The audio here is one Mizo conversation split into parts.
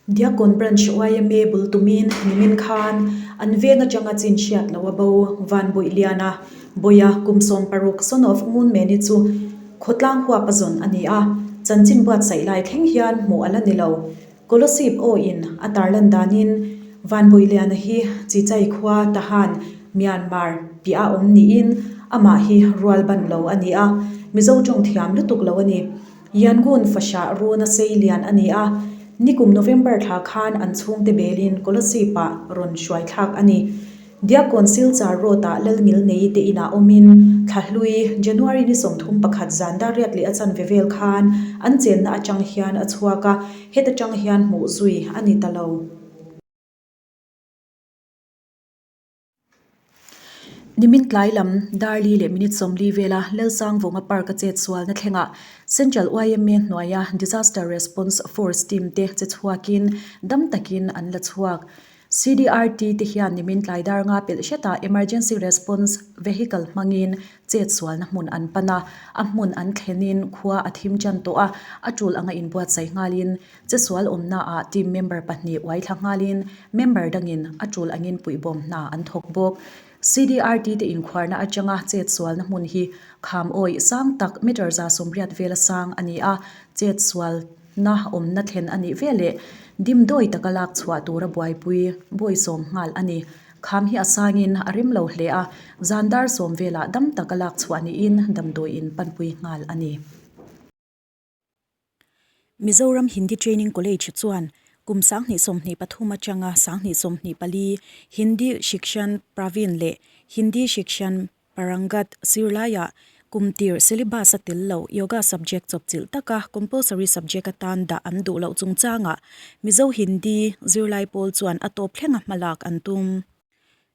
Diakkawn Branch yma bul tumin nimin khan an veng atanga chin hriat loh a bo Van Bawihliana Bawia kum 16 son of Ngunmeni chu khawtlang huap a zawn a ni a, chanchin buatsaih lai thleng hian hmuh a la ni lo. Kolosip aw-in a tarlan danin Vanbawihliana hi Chichai khua Tahan, Myanmar piah a awm niin amah hi rual ban lo a ni a, Mizo tawng thiam lutuk lo a ni. Yangon Fasha runa sei lian a ni a, nikum November thla khan an chhungte belin Kolosip-ah rawn hruai thlak a ni. Diakkawn Silchar Road-ah Lalngil nei te inah awmin Thlahlui, January ni 31 zan dar riat leh a chanve vel khan an chenna atang hian a chhuak a, heta tang hian hmuh zui a ni ta lo. Nimin tlai lam Darli leh minute 40 vela Lalsangvawnga Park-a chet sualna thlengah Central yma hnuaia Disaster Response Force team te che chhuakin dam takin an la chhuak. CDRT te hian nimin tlai dar nga pelh hretah Emergency Response Vehicle hmangin chet sualna hmun an pan a, a hmun an thlenin khua a thim tan tawh a, a tul anga inbuatsaih nghalin chesual awmnaah team member pahnih uai thla nghalin member dangin a tul angin puihbawm hna an thawk bawk. CDRT te inkhuarna atanga chet sualna hmun hi kham awih sang tak meter 180 vela sang a ni a, chet sual Na awmna thlen a nih veleh dimdawi taka lak chhuah tura buaipui bawisawm nghal a ni. Kham hi a sangin a rem lo hle a, zan dar sawm velah dam taka lak chhuah niin damdawiin panpui nghal a ni. Mizoram Hindi Training College chuan kum 2023 atanga 2024 Hindi Shikshan Praveen leh Hindi Shikshan Parangat zirlaiah kum tir syllabus a tel lo yoga subject chawpchilh taka compulsory subject atan dah an duh loh chungchangah Mizo Hindi zirlai pawl chuan a tawp thlenga hmalak an tum.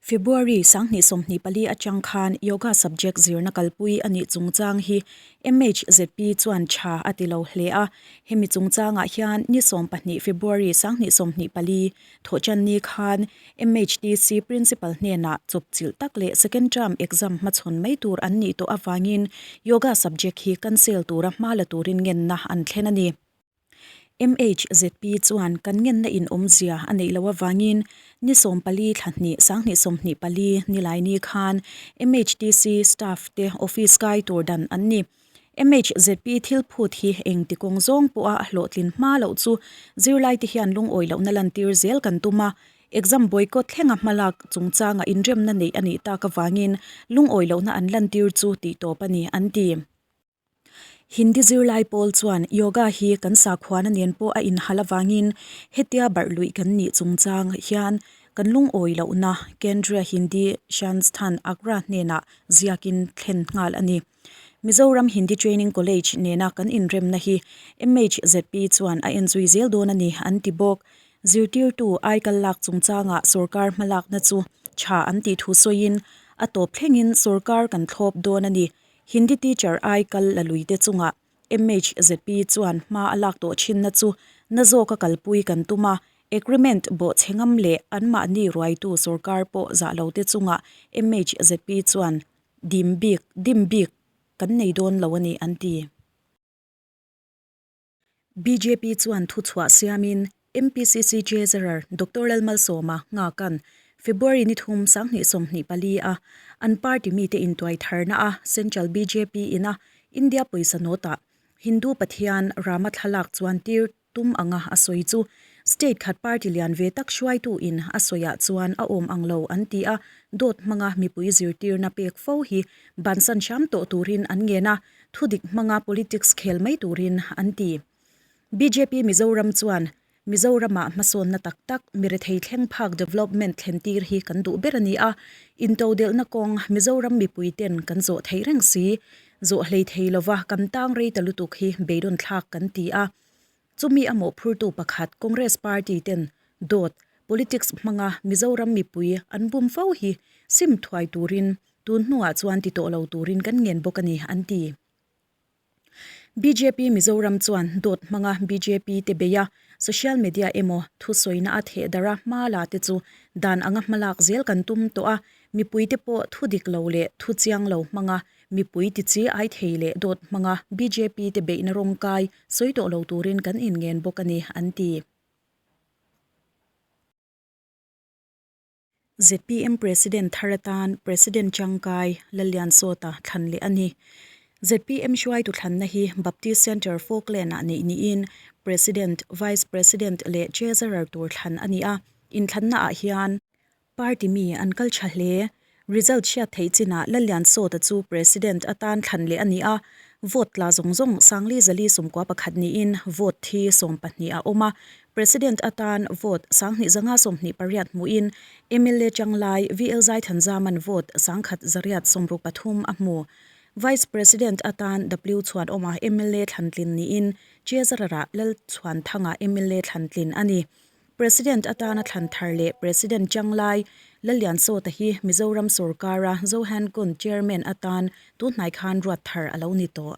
February 2024 atang khan yoga subject zirna kalpui a nih chungchang hi MHZP chuan tha a ti lo hle a, hemi chungchangah hian ni 12 February 2024 Thawhchanni khan MHTC Principal hnenah chawpchilh tak leh second term exam hmachhawn mai tur an nih tawh avangin Yoga subject hi cancel tura hma la turin ngenna an thlen a ni. MHZP chuan kan ngenna in awmzia a neih loh avangin ni 14 thla hnih 2024 Nilaini khan MHTC staff te office kai tur dan an ni. MHZP thil phut hi eng ti kawng zawng pawha a hlawhtlin hma loh chu zirlaite hian lungawi lohna lantir zel kan tum a, exam boycott thlenga hmalak chungchanga inremna neih a nih tak avangin lungawi lohna an lantir chu tih tawp a ni, an ti. Hindi zirlai pawl chuan yoga hi kan sakhuana nen pawh a inhal avangin hetia barh luih kan nih chungchang hian kan lungawi lohna Kendriya Hindi Sansthan Agra hnenah ziakin thlen nghal a ni. Mizoram Hindi Training College nena kan inremna hi MHZP chuan a enzui zel dawn a ni, an ti bawk. Zirtirtu aikal lak chungchanga sorkar hmalakna chu tha an tih thu sawiin, a tawp thlengin sorkar kan thlawp dawn a ni. Hindi teacher aikal la luite chungah MHZP chuan hma a lak tawh thinna chu na zawka kalpui kan tum a, agreement bawhchhe ngam leh anmahni ruaitu sorkar pawh zah lote chungah MHZP chuan Dim bik, dim bik kan nei dawn lo a ni, an ti. Bjp chuan thuchhuah siamin MPCC Treasurer Doctor Lalmalsawma Nghakan February ni thum 2024 a an party mite intuai tharna a Central bjp ina India pawisa note-ah Hindu Pathian Rama thlalak chuan tir tum anga a sawi chu state khat party lian ve tak hruaitu in a sawiah chuan a awm ang lo an ti a, dawt hmanga mipui zirtirna pek fo hi bansan hram tawh turin an ngen a, thudik hmanga politics khel mai turin an ti. Bjp Mizoram chuan Mizoramah hmasawnna tak tak mirethei thleng phak development thlen tir hi kan duh ber a ni a, intodelhna kawng Mizoram mipui ten kan zawh theih reng si, zawh hlei thei lova kan tang rei ta lutuk hi beidawn thlak kan ti a. Chumi a mawhphurtu pakhat Congress party ten dawt politics hmanga Mizoram mipui an bum fo hi sim thuai turin tun hnuah chuan ti tawh lo turin kan ngen bawk a ni, an ti. Bjp Mizoram chuan dawt hmanga bjp te bei a, social media emaw thusawina a theh darh a hma la te chu dan anga hmalak zel kan tum tawh a, mipui te pawh thu dik lo leh thu chiang lo hmanga Mipui tichi ai thei leh dawt hmanga bjp te beihna rawngkai sawi tawh lo turin kan inngen bawk a ni, an ti. Zpm President thar atan President Changkai Lalliansawta thlan leh a ni. Zpm hruaitu thlanna hi Baptist Centre Falkland-ah neih niin President, Vice President leh Treasurer tur thlan a ni a, inthlannaah hian Party mi an kal tha hle. Result hriat theih chinah Lalliansawta chu President atan thlan leh a ni a, vote tla zawng zawng Sangli Zali 11 niin vote thi 12 a awm a, President atan vote 2528 hmuhin mla Changlai VL Zaithanzaman vote 1863 a hmu. Vice President atan W Chhuanawma mla thlantlin niin Treasurer-ah Lalchhuanthanga mla thlantlin a ni. President atana thlan thar leh President Changlai Lalliansawta hi Mizoram sorkara Zohan Kun Chairman atan tunhnai khan ruat thar a lo ni tawh.